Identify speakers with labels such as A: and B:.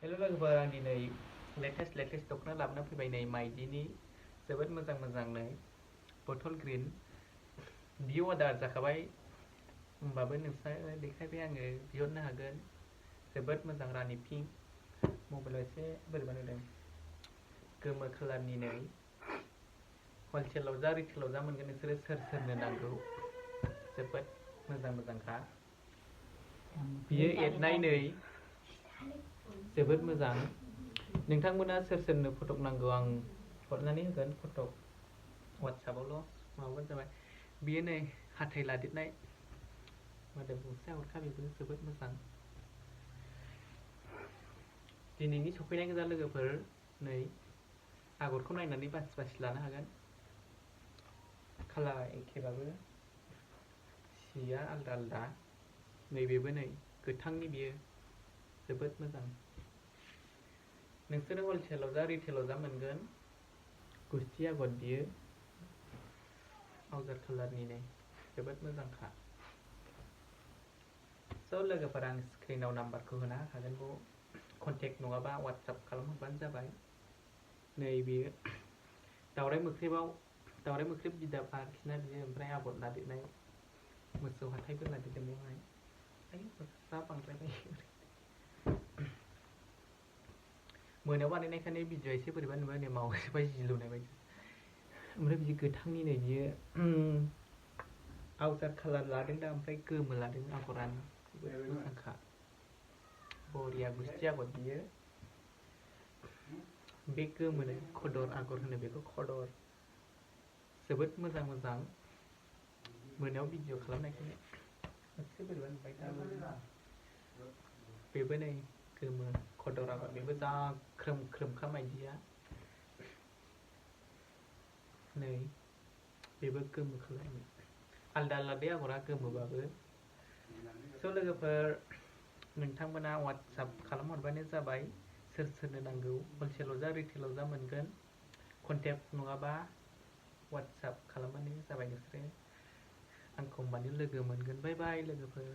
A: हेल' लोगोफोर आं दिनै लेटेस्ट दख'ना लाबोना फैबाय नै माइदिनि जोबोद मोजां नै बथल ग्रिन बियो अर्डार जाखाबाय होमबाबो नोंसोर देखायबाय आङो बिहरनो हागोन जोबोद मोजां रानि पिंक मबाइलाव एसे बोरैबा नुदों गोमो खालारनि नै हलसेलाव जा रिटेलाव जा मोनगोन नोंसोरो सोरनो नांगौ जोबोद मोजांखा बियो एरनाय नै जोबोद मोजां नोंथांमोना सोरनो फटक नांगौ आं हरनानै होगोन फटक वाट्सएपआवल' माबाबानो जाबाय बियो नै हाथाय लादेरनाय मोदोम गंसे हरखा बेबो जोबोद मोजां दिनैनि सफैनाय गोजा लोगोफोर नै आगरखौ नायनानै बासि लानो हागोन कालारा एखेबाबो सिया आलदा नैबेबो नै गोथांनि बियो जोबोद मोजां नोंसोरो हलसेलाव जा रिटेलाव जा मोनगोन गुस्थि आगर बियो आवजार कालारनि नै जोबोद मोजांखा स' लोगोफोर आं स्क्रिनाव नाम्बारखौ होना होखागोन बेयाव कन्टेक्ट नङाबा वाट्सएप खालामहरबानो जाबाय नै बेयो दावराइ मोख्रेब बिदाब आखिना बियो ओमफ्राय आगर लादेरनाय मोसौ हाथाइबो लादेरदों बेवहाय जा बांद्रायबाय मोनायाव बानायनायखायनो भिडिअ एसे बोरैबा नुबाय नै मावजोब्बाय जिलुनाय बायदि ओमफ्राय बिदि गोथांनि नै बियो आवजार कालार लादों दा ओमफ्राय गोमो लादों आगरानो जोबोद मोजांखा बरिया गुस्थि आगर बियो बे गोमोनो खदर आगर होनो बेखौ खदर जोबोद मोजां मोनायाव भिडिअ खालामनायखायनो एसे बोरैबा नुबाय दा बेबो नै गोमो खदर आगर बेबो जा ख्रोमखा माइदिया नै बेबो गोमो खालारनि आलदा आगरा गोमोबाबो स' लोगोफोर नोंथांमोना वाट्सएप खालामहरबानो जाबाय सोरनो नांगौ हलसेलाव जा रिटेलाव जा मोनगोन कन्टेक्ट नङाबा वाट्सएप खालामबानो जाबाय नोंसोरो आंखौ होमबानो लोगो मोनगोन बाय बाय लोगोफोर